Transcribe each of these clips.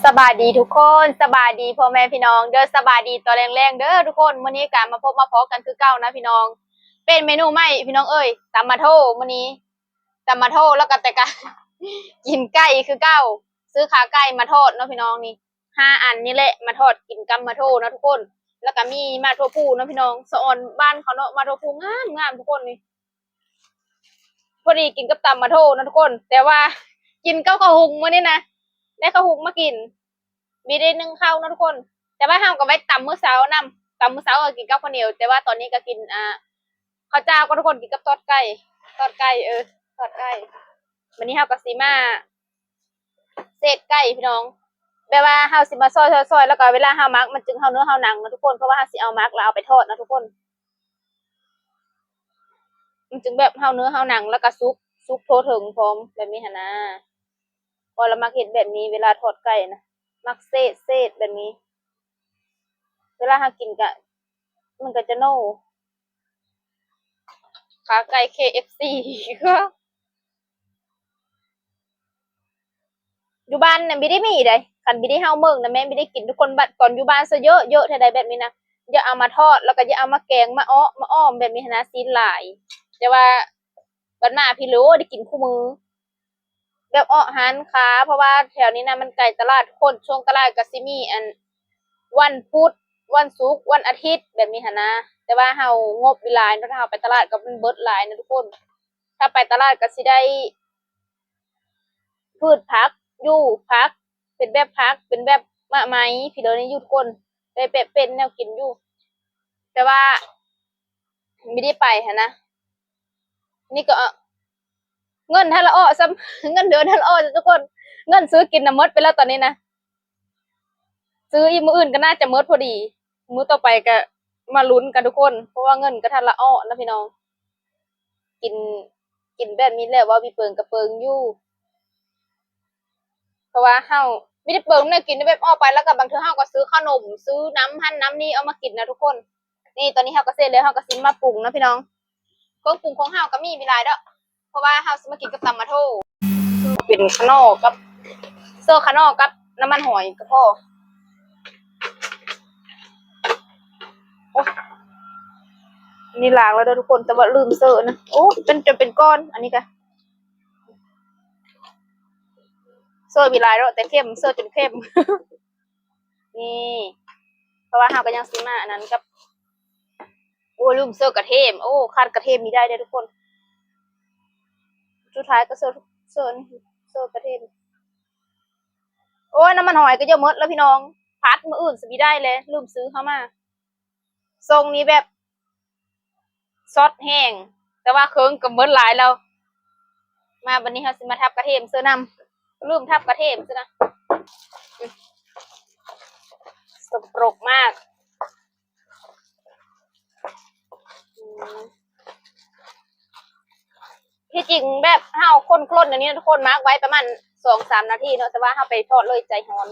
ສະບາຍດີທຸກຄົນ ສະບາຍດີພໍ່ແມ່ພີ່ນ້ອງເດີ ສະບາຍດີຕອນແລງໆເດີທຸກຄົນ. ມື້ນີ້ກະມາພົບມາພໍ້ກັນຄືເກົ່ານະພີ່ນ້ອງ ເປັນເມນູໃໝ່ພີ່ນ້ອງເອີຍ ຕຳໝາກໂທມື້ນີ້ ຕຳໝາກໂທ ແລ້ວກະແຕ່ກະ ກິນໄກ່ຄືເກົ່າ ຊື້ຂາໄກ່ມາທອດເນາະພີ່ນ້ອງ ນີ້ ຫ້າອັນນີ້ແຫຼະ ມາທອດກິນກັບໝາກໂທເນາະທຸກຄົນ. ແລ້ວກະມີໝາກຖົ່ວພູເນາະພີ່ນ້ອງ ສະອອນບ້ານເຂົາເນາະ ໝາກຖົ່ວພູງາມໆທຸກຄົນນີ້. ພໍດີກິນກັບຕຳໝາກໂທເນາະທຸກຄົນ ແຕ່ວ່າກິນກັບເຂົ້າຫຸງມື້ນີ້ນະ ໄດ້ເຂົ້າຫຸງມາກິນ ມີໄດ້ໜຶ້ງເຂົ້າເນາະທຸກຄົນ. ແຕ່ວ່າເຮົາກໍໄວ້ຕຳມື້ເຊົ້ານຳ ຕຳມື້ເຊົ້າກໍກິນກັບເຂົ້າໜຽວ ແຕ່ວ່າຕອນນີ້ກໍກິນ ອ່າ ເຂົ້າຈ້າວກໍທຸກຄົນ ກິນກັບທອດໄກ່ ທອດໄກ່ ເອີ ທອດໄກ່. ບັດນີ້ເຮົາກໍຊິມາ ເສດໄກ່ພີ່ນ້ອງ ແບບວ່າເຮົາຊິມາຊອຍໆໆ ແລ້ວກໍເວລາເຮົາໝັກ ມັນຈຶ່ງເຮົາເນື້ອເຮົາໜັງນະທຸກຄົນ ເພາະວ່າເຮົາຊິເອົາໝັກແລ້ວເອົາໄປທອດນະທຸກຄົນ ມັນຈຶ່ງແບບເຮົາເນື້ອເຮົາໜັງ ແລ້ວກໍສຸກ ສຸກທົ່ວເຖິງພ້ອມ ແບບນີ້ຫັ້ນນາ. ເພາະລະມັກເຮັດແບບນີ້ ເວລາທອດໄກ່ນະ ມັກເສດໆແບບນີ້ ເວລາເຮົາກິນກະ ມັນກໍຈະໂນ ຂາໄກ່ ເຄເອັຟຊີ ຢູ່ບ້ານນະ ບໍ່ໄດ້ມີໃດ໋ ຄັນບໍ່ໄດ້ເຮົາເບິ່ງນະ ແມ່ນບໍ່ໄດ້ກິນທຸກຄົນ. ບັດຕອນຢູ່ບ້ານຊະເຍີະໆ ເທື່ອໃດແບບນີ້ນະ ຢ່າເອົາມາທອດ ແລ້ວກໍຢ່າເອົາມາແກງ ມາເອາະ ມາອ້ອມແບບນີ້ຫັ້ນນະ ຊີ້ນຫຼາຍ. ແຕ່ວ່າບັດມາພີ້ໂລ ໄດ້ກິນຄູ່ມື້ ແບບເອາະຮ້ານຄ້າ ເພາະວ່າແຖວນີ້ນະ ມັນໃກ້ຕະຫຼາດ ຄົນ ຊ່ວງຕະຫຼາດກໍຊິມີອັນ ວັນພຸດ ວັນສຸກ ວັນອາທິດ ແບບນີ້ຫັ້ນນະ. ແຕ່ວ່າເຮົາງົບບໍ່ຫຼາຍເນາະ ຖ້າເຮົາໄປຕະຫຼາດກໍມັນເບິດຫຼາຍນະທຸກຄົນ. ຖ້າໄປຕະຫຼາດກໍຊິໄດ້ພືດຜັກຢູ່ ຜັກ ເປັນແບບຜັກ ເປັນແບບໝາກໄມ້ ພີ້ໂລນີ້ຢູ່ທຸກຄົນ ໄດ້ແບບເປັນແນວກິນຢູ່ ແຕ່ວ່າ ບໍ່ໄດ້ໄປຫັ້ນນະ. ນີ້ກໍ ເງິນທັນລະເອາະຊ້ຳ ເງິນເດືອນທັນລະເອາະທຸກຄົນ ເງິນຊື້ກິນນະໝົດໄປແລ້ວຕອນນີ້ນະ ຊື້ອີກມື້ອື່ນກໍໜ້າຈະໝົດພໍດີ. ມື້ຕໍ່ໄປກໍມາລຸ້ນກັນທຸກຄົນ ເພາະວ່າເງິນກໍທັນລະເອາະນະພີ່ນ້ອງ. ກິນ ກິນແບບນີ້ແຫຼະ ເວົ້າມີເປິງກໍເປິງຢູ່ ເພາະວ່າເຮົາມີແຕ່ເປີງແນວກິນແບບອອກໄປ ແລ້ວກໍບາງເທື່ອເຮົາກໍຊື້ຂະໜົມ ຊື້ນ້ຳຫັ້ນນ້ຳນີ້ເອົາມາກິນນະທຸກຄົນ. ນີ້ຕອນນີ້ເຮົາກໍເສັດແລ້ວ ເຮົາກໍຊິມາປຸງເນາະພີ່ນ້ອງ. ເຄື່ອງປຸງຂອງເຮົາກໍມີບໍ່ຫຼາຍດອກ ເພາະວ່າເຮົາຊິມາກິນກັບຕຳໝາກໂທ ເປັນຂະໜໍ່ກັບ ເສີຂະໜໍ່ກັບນ້ຳມັນຫອຍກໍພໍ. ໂອ້ຍ ນີ້ລ້າງແລ້ວເດີທຸກຄົນ ແຕ່ວ່າລືມເສີນະ. ໂອ້ ເປັນ ຈົນເປັນກ້ອນ ອັນນີ້ກະ ເສີມີຫຼາຍເນາະ ແຕ່ເຄັມ ເສີຈົນເຄັມ. ນີ້ ເພາະວ່າເຮົາກໍຍັງຊິມາອັນນັ້ນກັບ ໂອ້ ລືມເສີກະເທມ. ໂອ້ ຂາດກະເທມບໍ່ໄດ້ເດ້ທຸກຄົນ. ສຸດທ້າຍກໍເສີ ເສີ ເສີກະເທມ. ໂອ້ຍ ນ້ຳມັນຫອຍກໍຈະໝົດແລ້ວພີ່ນ້ອງ ຜັດມື້ອື່ນຊິບໍ່ໄດ້ແລ້ວ ລືມຊື້ເຂົ້າມາ. ຊົງນີ້ແບບຊອດແຮງ ແຕ່ວ່າເຄື່ອງກໍໝົດຫຼາຍແລ້ວ. ມາບັດນີ້ເຮົາຊິມາທັບກະເທມເສີນຳ ລືມທັບກະເທມຊະນະ ສະກະປົກມາກ. ອືມ ທີ່ຈິງແບບເຮົາຄົນໆ ອັນນີ້ນະທຸກຄົນ ໝາກໄວ້ປະມານສອງສາມນາທີເນາະ ແຕ່ວ່າເຮົາໄປທອດເລີຍໃຈຮ້ອນ.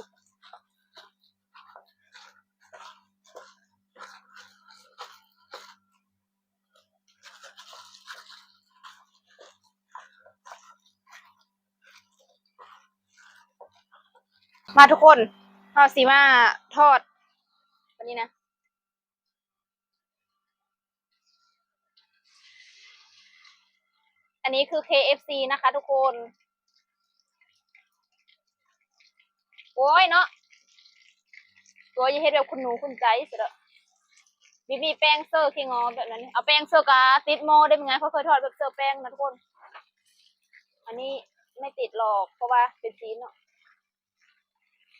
ມາທຸກຄົນ ເຮົາຊິມາທອດອັນນີ້ນະ. ອັນນີ້ຄື ເຄເອັຟຊີ ນະຄະທຸກຄົນ. ໂອ້ຍເນາະ ຕົວຢ່າເຮັດແບບຄຸນໜູຄຸນໃຈຊະເດີ້. ບໍ່ມີແປ້ງເສີຂີ້ງໍແບບນັ້ນ ເອົາແປ້ງເສີກະຕິດໝໍ້ໄດ້ເໝືອນກັນ. ຂ້ອຍເຄີຍທອດແບບເສີແປ້ງນະທຸກຄົນ. ອັນນີ້ບໍ່ຕິດຫຼອກ ເພາະວ່າເປັນຊີ້ນເນາະ.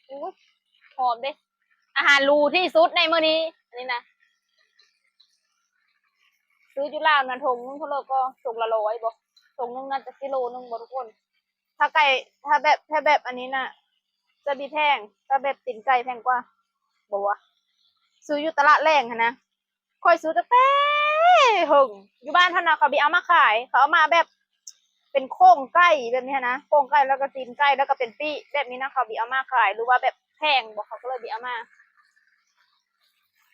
ອຸ້ຍ ຫອມເດ້ ອາຫານຫຼູທີ່ສຸດໃນມື້ນີ້. ອັນນີ້ນະ ຊື້ຢູ່ລາວນະ ຖົງໜຶ່ງເທົ່າໃດກໍ ຖົງລະຮ້ອຍບໍ ຖົງໜຶ່ງໜ້າຈະກິໂລໜຶ່ງບໍທຸກຄົນ. ຖ້າໄກ່ ຖ້າແບບ ຖ້າແບບອັນນີ້ນະ ຈະບໍ່ແພງ ຖ້າແບບຕີນໄກ່ແພງກວ່າບໍວະ. ຊື້ຢູ່ຕະຫຼາດແລງຫັ້ນນະ. ຂ້ອຍຊື້ຕັ້ງແຕ່ເຫິງ ຢູ່ບ້ານເຮົານະ ເຂົາບໍ່ເອົາມາຂາຍ ເຂົາເອົາມາແບບເປັນໂຄງໄກ່ແບບນີ້ຫັ້ນນະ ໂຄງໄກ່ ແລ້ວກໍຕີນໄກ່ ແລ້ວກໍເປັນປີ້ແບບນີ້ນະ ເຂົາບໍ່ເອົາມາຂາຍ ຫຼືວ່າແບບແພງບໍ ເຂົາກໍເລີຍບໍ່ເອົາມາ.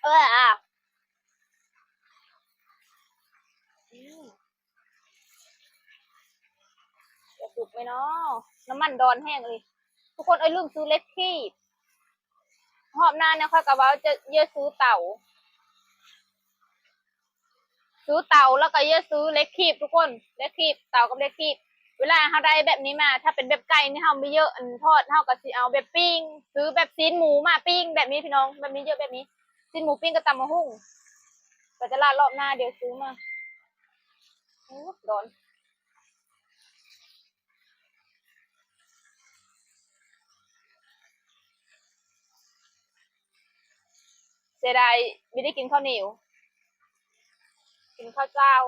ເອີ ອາ ອືມ ຈະສຸກໄໝເນາະ ນ້ຳມັນດອນແຮງເລີຍທຸກຄົນເອີຍ. ລືມຊື້ເຫຼັກຖີບ ຮອບໜ້ານີ້ຂ້ອຍກໍເວົ້າຈະ ຢ່າຊື້ເຕົາ ຊື້ເຕົາ ແລ້ວກໍຢ່າຊື້ເຫຼັກຄີບທຸກຄົນ ເຫຼັກຄີບ ເຕົາກັບເຫຼັກຄີບ. ເວລາເຮົາໄດ້ແບບນີ້ມາ ຖ້າເປັນແບບໄກ່ນີ້ ເຮົາມີເຍອະ ອັນທອດ ເຮົາກໍຊິເອົາແບບປີ້ງ ຊື້ແບບຊີ້ນໝູມາປີ້ງແບບນີ້ພີ່ນ້ອງ ແບບນີ້ເຍອະແບບນີ້ ຊີ້ນໝູປີ້ງກັບຕຳບັກຫຸ່ງ ໄປຕະຫຼາດລອບໜ້າ ດຽວຊື້ມາ. ໂອ້ ຮ້ອນ. ເສຍດາຍບໍ່ໄດ້ກິນເຂົ້າໜຽວ ກິນເຂົ້າເຈົ້າ.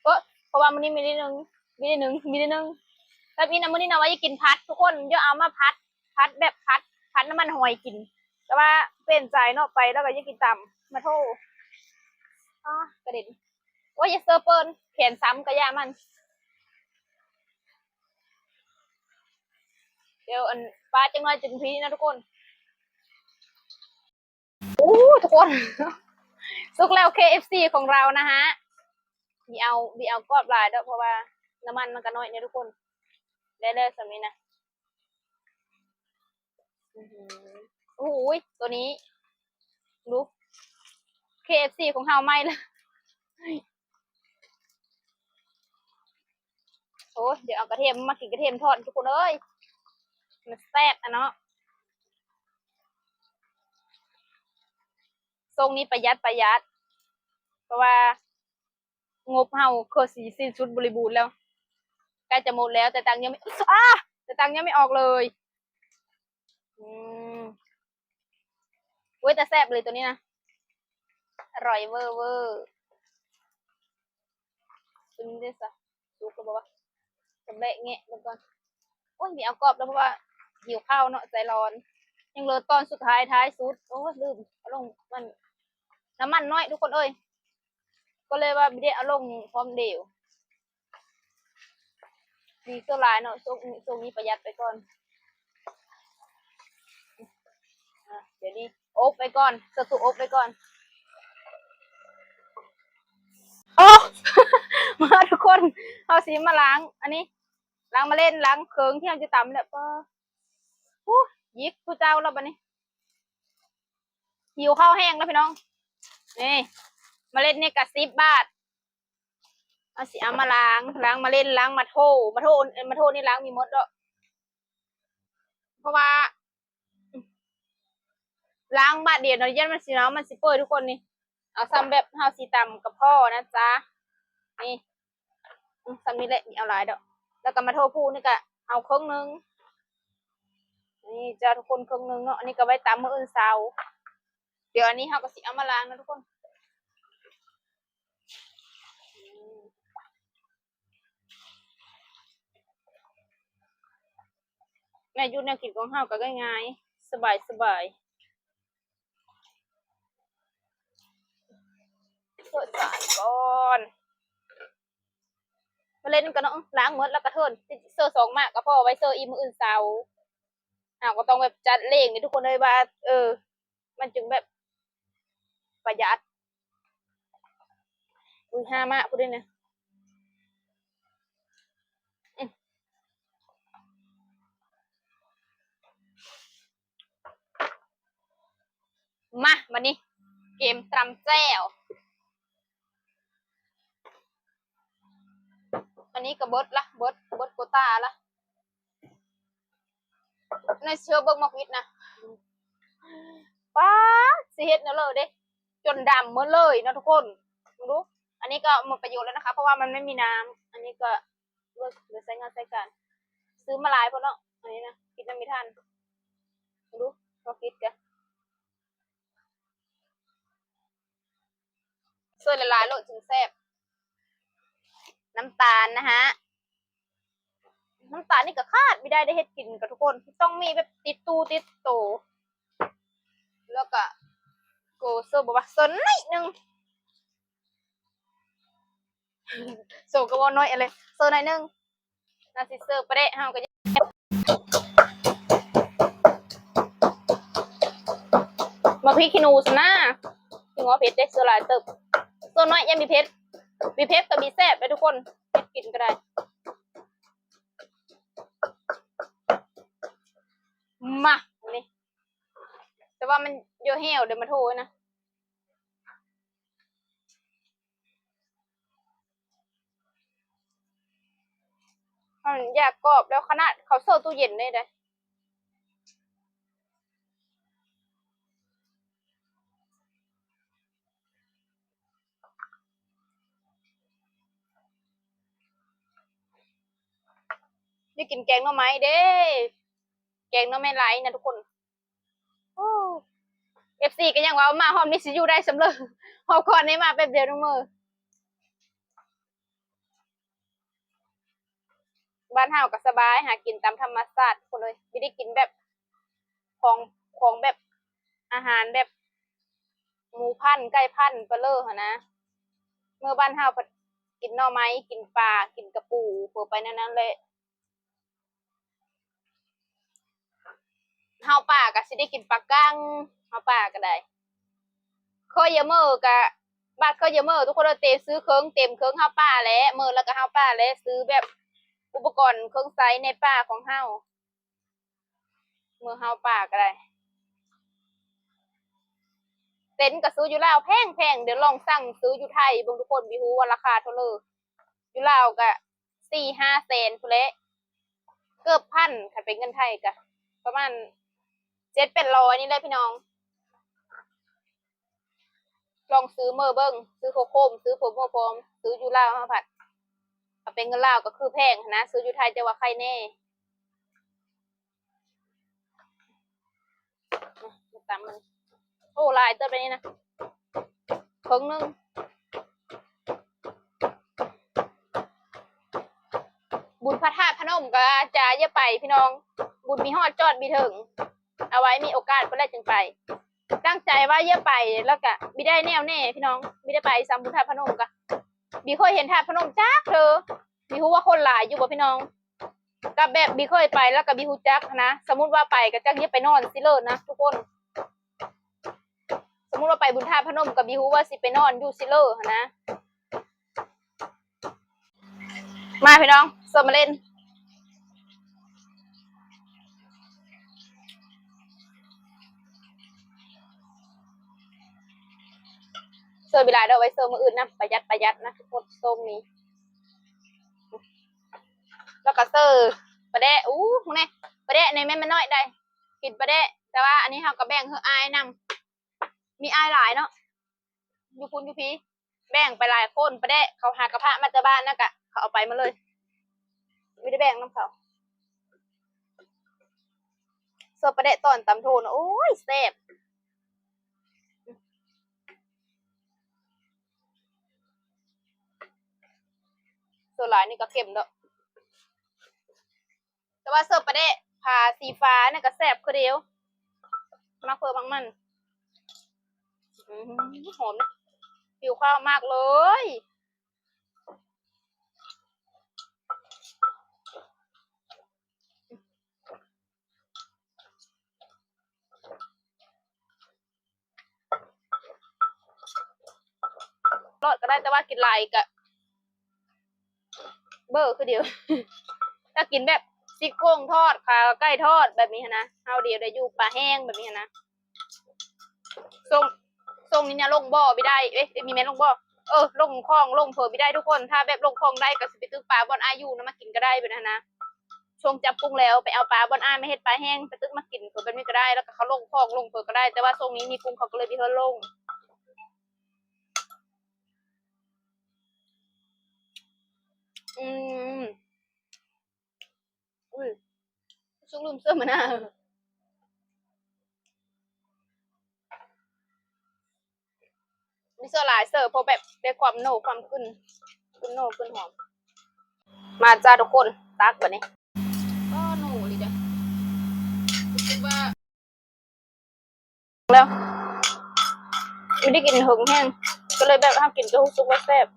ເອີ ເພາະວ່າມື້ນີ້ມີໄດ້ໜຶ່ງ ມີໄດ້ໜຶ່ງ ມີໄດ້ໜຶ່ງ ແບບນີ້ນະ. ມື້ນີ້ນະວ່າຢາກກິນຜັດທຸກຄົນ ຢາກເອົາມາຜັດ ຜັດແບບຜັດ ຜັດນ້ຳມັນຫອຍກິນ ແຕ່ວ່າປ່ຽນໃຈເນາະ ໄປແລ້ວກໍຢາກກິນຕຳ ມາໂທ ອາ ກະເດັນ. ໂອ້ຍ ຢ່າເຊີເປີນ ແຂນຊ້ຳກະຢ່າມັນ. ດຽວອັນ ປາດຈັກໜ້ອຍຈຶ່ງພີ້ນະທຸກຄົນ. ໂອ້ ທຸກຄົນ ສຸກແລ້ວ ເຄເອັຟຊີ ຂອງເຮົານະຮະ. ບໍ່ເອົາ ບໍ່ເອົາກອບຫຼາຍດອກ ເພາະວ່ານ້ຳມັນມັນກະໜ້ອຍເດ້ທຸກຄົນ. ໄດ້ແລ້ວສ່ຳນີ້ນະ. ອືຫື ໂອ້ຍ ໂຕນີ້ ດູ ເຄເອັຟຊີ ຂອງເຮົາໃໝ່ລະ. ໂອ້ຍ ດຽວເອົາກະທຽມມາກິນ ກະທຽມທອດທຸກຄົນເອີຍ ມັນແຊບອະເນາະ. ຊ່ວງນີ້ປະຢັດ ປະຢັດ ເພາະວ່າງົບເຮົາຄືຊິສິ້ນສຸດບໍລິບູນແລ້ວ ໃກ້ຈະໝົດແລ້ວ ແຕ່ຕັງຍັງໄມ່ ອາ ແຕ່ຕັງຍັງໄມ່ອອກເລີຍ. ອືມ ໂອ້ຍ ແຕ່ແຊບເລີຍໂຕນີ້ນະ ອະຮ່ອຍເວີໆ. ໂຕນີ້ເດ້ຊະ ສຸກແລ້ວບໍ່ວະ ຈະແບະແງະເບິ່ງກ່ອນ. ໂອ້ຍ ບໍ່ເອົາກອບແລ້ວ ເພາະວ່າຫິວເຂົ້າເນາະ ໃຈຮ້ອນ. ຍັງເຫຼືອຕອນສຸດທ້າຍ ທ້າຍສຸດ ໂອ້ຍ ລືມເອົາລົງ ມັນ ນ້ຳມັນໜ້ອຍທຸກຄົນເອີຍ ກໍເລີຍວ່າບໍ່ໄດ້ເອົາລົງພ້ອມດຽວ. ດີຄືຫຼາຍເນາະ ຊ່ວງ ຊ່ວງນີ້ປະຢັດໄປກ່ອນ. ອາ ດຽວນີ້ອົບໄວ້ກ່ອນ ໃສ່ຕູ້ອົບໄວ້ກ່ອນ. ໂອ້ ມາທຸກຄົນ ເຮົາຊິມາລ້າງອັນນີ້ ລ້າງມາເລັດ ລ້າງເຄື່ອງທີ່ເຮົາຈະຕຳແລ້ວ. ປາ ໂອ້ ຍິກຜູ້ເຈົ້າແລ້ວບັດນີ້. ຫິວເຂົ້າແຮງເນາະພີ່ນ້ອງ. ນີ້ ມາເລັດນີ້ກະສິບບາດ. ເຮົາຊິເອົາມາລ້າງ ລ້າງມາເລັດ ລ້າງໝາກໂທ ໝາກໂທ ໝາກໂທນີ້ລ້າງມີໝົດເນາະ ເພາະວ່າລ້າງບາດດຽວເນາະ ຢ້ານມັນຊິເນົ່າ ມັນຊິເປີດທຸກຄົນນີ້. ເອົາຊ່ຳແບບເຮົາຊິຕຳກະເພາະນະຈ໊ະ ນີ້. ອືມ ຊ່ຳນີ້ແຫຼະ ບໍ່ເອົາຫຼາຍດອກ. ແລ້ວກໍໝາກໂທພູນີ້ກະເອົາເຄິ່ງໜຶ່ງ ນີ້ຈ້າທຸກຄົນ ເຄິ່ງໜຶ່ງເນາະ. ອັນນີ້ກໍໄວ້ຕຳມື້ອື່ນເຊົ້າ. ດຽວອັນນີ້ເຮົາກໍຊິເອົາມາລ້າງນະທຸກຄົນ. ອືມ ແນວຢູ່ແນວກິນຂອງເຮົາກໍງ່າຍໆ ສະບາຍໆ. ເປີດຝາກ່ອນ ມາເລັດມັນກໍເນາະ ລ້າງໝົດແລ້ວກໍເທີນ ເຊີສອງໝາກກໍພໍ ໄວ້ເຊີອີກມື້ອື່ນເຊົ້າ. ເຮົາກໍຕ້ອງແບບຈັດເລັ່ງເດ້ທຸກຄົນເອີຍ ວ່າ ເອີ ມັນຈຶ່ງແບບປະຢັດ. ອຸ້ຍ ຫ້າໝາກພຸ້ນເດ້ນະ. ອືມ ມາ ບັດນີ້ເກມຕຳແຈ່ວ. ອັນນີ້ກໍເບິດລະ ເບິດ ເບິດໂກຕາລະ. ໃນເຊື່ອເບິ່ງໝາກວິດນະ ປາດ ຊິເຮັດແນວເລີເດ້ ຈົນດຳໝົດເລີຍເນາະທຸກຄົນ. ເບິ່ງດູ ອັນນີ້ກໍໝົດປະໂຫຍດແລ້ວນະຄະ ເພາະວ່າມັນໄມ່ມີນ້ຳ. ອັນນີ້ກໍເລີກ ເລີກໃຊ້ງານໃຊ້ການ ຊື້ມາຫຼາຍໂພດເນາະ. ອັນນີ້ນະ ກິນນຳມີທັນ. ເບິ່ງດູ ໝາກວິດກະ ໃສ່ຫຼາຍໆໂລດຈຶ່ງແຊບ. ນ້ຳຕານນະຮະ ນ້ຳຕານນີ້ກໍຂາດບໍ່ໄດ້ ໄດ້ເຮັດກິນກັບທຸກຄົນ ຕ້ອງມີແບບຕິດຕູ້ຕິດໂຕ. ແລ້ວກໍໂກໂຊ ບໍ່ວ່າໂຊໜ້ອຍໜຶ່ງ ໂຊກໍບໍ່ໜ້ອຍອັນເລີຍ ໂຊໜ້ອຍໜຶ່ງ. ໜ້າຊິເຊີບປະແດກເຮົາກໍ ໝາກພິກຂີ້ໜູຊັ້ນນະ ຊິງໍເຜັດເດ້ ເຊີຫຼາຍເຕີບ. ສ່ວນໜ້ອຍຢ່າມີເຜັດ ມີເຜັດກໍມີແຊບເດ້ທຸກຄົນ ເຮັດກິນກໍໄດ້. ມາ ນີ້ ວ່າມັນຢູ່ແຫ້ວເດີ ມາໂທນະ. ມັນຢາກກອບແລ້ວ ຂະໜາດເຂົາເສີບຕູ້ເຢັນໄດ້ເດ້. ໄດ້ກິນແກງໜໍ່ໄມ້ເດ້ ແກງໜໍ່ໄມ້ໄຫຼນະທຸກຄົນ. ໂອ້ ເອັຟຊີ ກໍຍັງວ່າມາຮອບນີ້ຊິຢູ່ໄດ້ຊ່ຳເລີ ຮອບກ່ອນນີ້ມາແປັບດຽວໜຶ່ງມື້. ບ້ານເຮົາກໍສະບາຍ ຫາກິນຕາມທຳມະຊາດພຸ້ນເລີຍ ບໍ່ໄດ້ກິນແບບຂອງ ຂອງແບບອາຫານແບບໝູພັນ ໄກ່ພັນ ປະເລີຫັ້ນນະ. ເມືອບ້ານເຮົາພັດກິນໜໍ່ໄມ້ ກິນປາ ກິນກະປູ ເພິ່ນໄປແນວນັ້ນແຫຼະ. ເຮົາປ່າກໍຊິໄດ້ກິນປາກັງ ເຮົາປ່າກໍໄດ້. ເຄີຍຢາເມີກະ ບາດເຄີຍຢາເມີ ທຸກຄົນເອີຍ ເຕັມ ຊື້ເຄື່ອງ ເຕັມເຄື່ອງເຮົາປ່າແຫຼະ ເມີແລ້ວກໍເຮົາປ່າແຫຼະ ຊື້ແບບອຸປະກອນເຄື່ອງໃຊ້ໃນປ່າຂອງເຮົາ. ເມີເຮົາປ່າກໍໄດ້ ເຕັນກໍຊື້ຢູ່ລາວແພງໆ ດຽວລອງສັ່ງຊື້ຢູ່ໄທເບິ່ງທຸກຄົນ ບໍ່ຮູ້ວ່າລາຄາເທົ່າເລີ. ຢູ່ລາວກະສີ່ຫ້າແສນພຸ້ນແຫຼະ ເກືອບພັນ ຄັນເປັນເງິນໄທກະປະມານເຈັດແປດຮ້ອຍນີ້ແຫຼະພີ່ນ້ອງ. ລອງຊື້ເມີເບິ່ງ ຊື້ຜ້າໂຄມ ຊື້ຜົມຫົວພອມ ຊື້ຢູ່ລາວເຮົາພັດ ຄັນເປັນເງິນລາວກໍຄືແພງຫັ້ນນະ ຊື້ຢູ່ໄທຈະວ່າໄຄແດ່. ອືມ ຕຳມັນ ໂອ້ ຫຼາຍເຕີບເດນີ້ນະ ເຄິ່ງໜຶ່ງ ບຸນພະທາດພະນົມກໍຈະຢ່າໄປພີ່ນ້ອງ ບຸນມີຮອດຈອດມີເຖິງ ເອົາໄວ້ມີໂອກາດພຸ້ນແຫຼະຈຶ່ງໄປ ຕັ້ງໃຈວ່າຢ່າໄປ ແລ້ວກະບໍ່ໄດ້ແນ່ວແນ່ພີ່ນ້ອງ ບໍ່ໄດ້ໄປຊ້ຳ ບຸນທາດພະນົມກະ ບໍ່ເຄີຍເຫັນທາດພະນົມຈັກເທື່ອ ບໍ່ຮູ້ວ່າຄົນຫຼາຍຢູ່ບໍ່ພີ່ນ້ອງ. ກໍແບບບໍ່ເຄີຍໄປ ແລ້ວກໍບໍ່ຮູ້ຈັກຫັ້ນນະ ສົມມຸດວ່າໄປກໍຈັກຢ່າໄປນອນຊິເລີນນະທຸກຄົນ ສົມມຸດວ່າໄປບຸນທາດພະນົມກໍບໍ່ຮູ້ວ່າຊິໄປນອນຢູ່ຊິເລີຫັ້ນນະ. ມາພີ່ນ້ອງ ເຊີນມາຫຼິ້ນ ເຊີນບໍ່ຫຼາຍດອກ ໄວ້ເຊີນມື້ອື່ນນຳ ປະຢັດ ປະຢັດນະທຸກຄົນ ໂຊງນີ້ ແລ້ວກໍເຊີນປາແດະ ອູ້ ແນ່ ປາແດະນີ້ແມ່ນມັນນ້ອຍໃດ໋ ກິນປາແດະ ແຕ່ວ່າອັນນີ້ເຮົາກໍແບ່ງໃຫ້ອ້າຍນຳ ມີອ້າຍຫຼາຍເນາະ ຢູ່ພຸ້ນຢູ່ພີ້ ແບ່ງໄປຫຼາຍຄົນ ປາແດະເຂົາຫາກະພະມາແຕ່ບ້ານນະ ກະເຂົາເອົາໄປໝົດເລີຍ ບໍ່ໄດ້ແບ່ງນຳເຂົາ. ເຊີນປາແດະຕອນຕຳໂທນ ໂອ້ຍ ແຊບ ສ່ວນຫຼາຍນີ້ກໍເຄັມດອກ. ແຕ່ວ່າເສີບປາແດະ ຜາສີຟ້ານີ້ກໍແຊບຄືດຽວ ມັກເພິ່ນມັກມັນ ອື ຫອມ ຫິວເຂົ້າມາກເລີຍ. ລອດກໍໄດ້ ແຕ່ວ່າກິນຫຼາຍກໍເບີຄືດຽວ ຖ້າກິນແບບຊີ້ໂຄງທອດ ຂາໄກ່ທອດແບບນີ້ຫັ້ນນະ ເຮົາດຽວໄດ້ຢູ່ປາແຫ້ງແບບນີ້ຫັ້ນນະ ຊ່ວງ ຊ່ວງນີ້ນະ ລົງບໍ່ບໍ່ໄດ້ ເອີຍ ບໍ່ແມ່ນລົງບໍ່ ເອີ ລົງຂອງລົງເພີບໍ່ໄດ້ທຸກຄົນ ຖ້າແບບລົງຂອງໄດ້ກໍຊິໄປຕຶກປາບ່ອນອ້າຍຢູ່ນຳມາກິນກໍໄດ້ແບບນັ້ນນະ. ຊ່ວງຈັບກຸ້ງແລ້ວໄປເອົາປາບ່ອນອ້າຍມາເຮັດປາແຫ້ງ ໄປຕຶກມາກິນ ຄືແບບນີ້ກໍໄດ້ ແລ້ວກໍເຂົາລົງຂອງລົງເພີກໍໄດ້ ແຕ່ວ່າຊ່ວງນີ້ມີກຸ້ງເຂົາກໍເລີຍບໍ່ເຄີຍລົງ. ອືມ ອຸ້ຍ ສຸກລືມເສີມມະນາວ. ມີສ່ວນຫຼາຍເສີບ ເພາະແບບໄດ້ຄວາມໂນ ຄວາມກຶ້ນ ກຶ້ນໂນ ກຶ້ນຫອມ. ມາຈ້າທຸກຄົນ ຕັກບາດນີ້ ກໍໂນອີ່ຫຼີເດ້ ຮູ້ສຶກວ່າ ແລ້ວ ບໍ່ໄດ້ກິນເຫິງແຮງ ກໍເລີຍແບບເຮົາກິນກໍຮູ້ສຶກວ່າແຊບ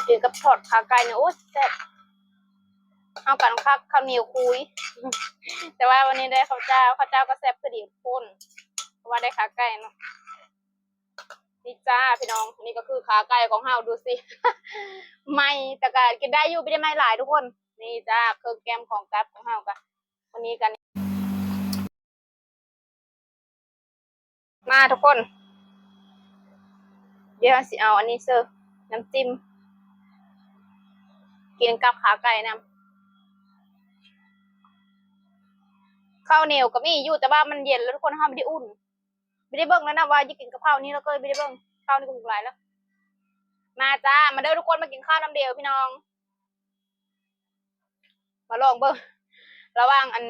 ກິນກັບທອດຂາໄກ່ນີ້ ໂອ້ຍ ແຊບ. ເຮົາກັນຄັກ ເຂົ້າໜຽວຄຸຍ ແຕ່ວ່າວັນນີ້ໄດ້ເຂົ້າຈ້າວ ເຂົ້າຈ້າວກໍແຊບຄືດຽວທຸກຄົນ ເພາະວ່າໄດ້ຂາໄກ່ເນາະ. ນີ້ຈ້າພີ່ນ້ອງ ນີ້ກໍຄືຂາໄກ່ຂອງເຮົາ ດູຊິ ໄໝ້ ແຕ່ກໍກິນໄດ້ຢູ່ ບໍ່ໄດ້ໄໝ້ຫຼາຍທຸກຄົນ. ນີ້ຈ້າ ເຄື່ອງແກ້ມຂອງກັບຂອງເຮົາກະ ວັນນີ້ກັນ ມາທຸກຄົນ ດຽວເຮົາຊິເອົາອັນນີ້ເສີ ນ້ຳຈິ້ມ ກິນກັບຂາໄກ່ນຳ. ເຂົ້າໜຽວກໍມີຢູ່ ແຕ່ວ່າມັນເຢັນແລ້ວທຸກຄົນ ເຮົາບໍ່ໄດ້ອຸ່ນ ບໍ່ໄດ້ເບິ່ງແລ້ວນະວ່າຈະກິນກັບເຂົ້ານີ້ ແລ້ວກໍບໍ່ໄດ້ເບິ່ງ ເຂົ້ານີ້ກໍສຸກຫຼາຍແລ້ວ. ມາຈ້າ ມາເດີທຸກຄົນ ມາກິນເຂົ້ານຳດຽວພີ່ນ້ອງ. ມາລອງເບິ່ງ ລະຫວ່າງອັນ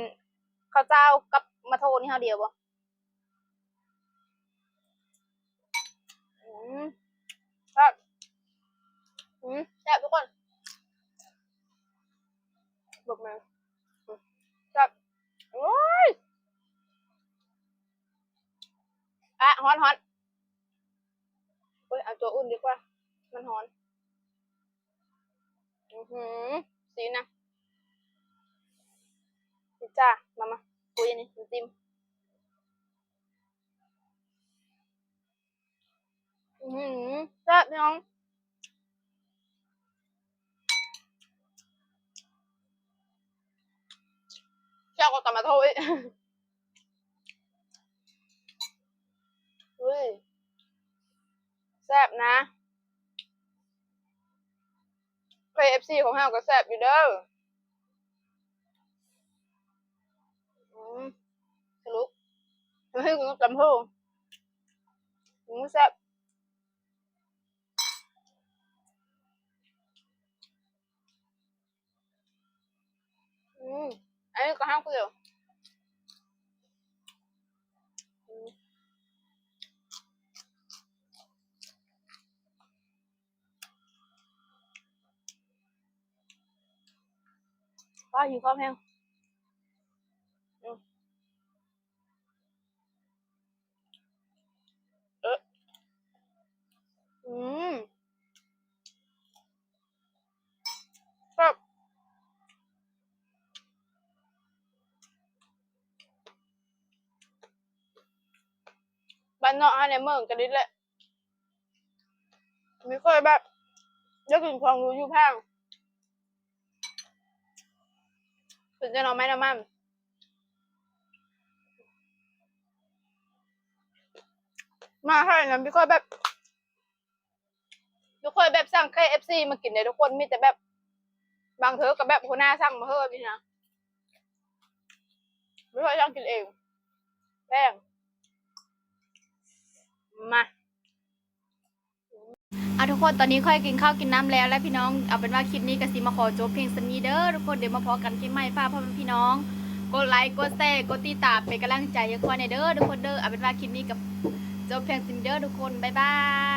ເຂົ້າຈ້າວກັບໝາກໂທນີ້ ເຮົາດຽວບໍ່? ອືມ ແຊບ ອືມ ແຊບທຸກຄົນ ເບິ່ງແມ່ ອືມ ແຊບ ໂອ້ຍ ອະ ຮ້ອນໆ ໂອ້ຍ ເອົາຕົວອຸ່ນດີກວ່າ ມັນຮ້ອນ. ອືຫື ຊີ້ນນະ ພິຊຊາ ມາ ມາ ປຸ້ຍອັນນີ້ ນ້ຳຈິ້ມ ອືຫື ແຊບພີ່ນ້ອງ ແຊບກວ່າຕຳໝາກໂທອີກ. ເຮີ້ຍ ແຊບນະ ເຄເອັຟຊີຂອງເຮົາກໍແຊບຢູ່ເດີ. ອືມ ສະຫຼຸບ ເຮົາກິນກັບຕຳໂທ ອືມ ແຊບ. ອືມ ອັນນີ້ກໍຫ້າມຄື ອືມ ວ້າ ຫິວເຂົ້າແຮງ ອືມ. ເອີ ອືມ ແຊບ ບ້ານນອກເຮົາໃນເມືອງກະດິແຫຼະ. ມີເຄີຍແບບໄດ້ກິນຂອງຫຼູຢູ່ແພງ ເປັນແຕ່ໜໍ່ໄມ້ໜໍ່ມັນ ມາໃຫ້ນຳ ມີເຄີຍແບບ ມີເຄີຍແບບສັ່ງເຄເອັຟຊີມາກິນເດ້ທຸກຄົນ ມີແຕ່ແບບ ບາງເທື່ອກໍແບບຫົວໜ້າສັ່ງມາເຮີ້ນີ້ນະ ບໍ່ຄ່ອຍຊອບກິນເອງ ແພງ ມາ ເອົາ ທຸກຄົນ ຕອນນີ້ຂ້ອຍກິນຂ້າວກິນນ້ຳແລ້ວແຫຼະພີ່ນ້ອງ ເອົາເປັນວ່າຄລິບນີ້ກໍຊິມາຂໍຈົບພຽງສ່ຳນີ້ເດີທຸກຄົນ ດຽວມາພໍ້ກັນຄລິບໃໝ່ ຝາກພໍ່ແມ່ພີ່ນ້ອງກົດໄລ ກົດແຊ ກົດຕິດຕາມ ເປັນກຳລັງໃຈໃຫ້ຂ້ອຍແດ່ເດີທຸກຄົນເດີ ເອົາເປັນວ່າຄລິບນີ້ກໍຈົບພຽງສ່ຳນີ້ເດີທຸກຄົນ ບາຍບາຍ.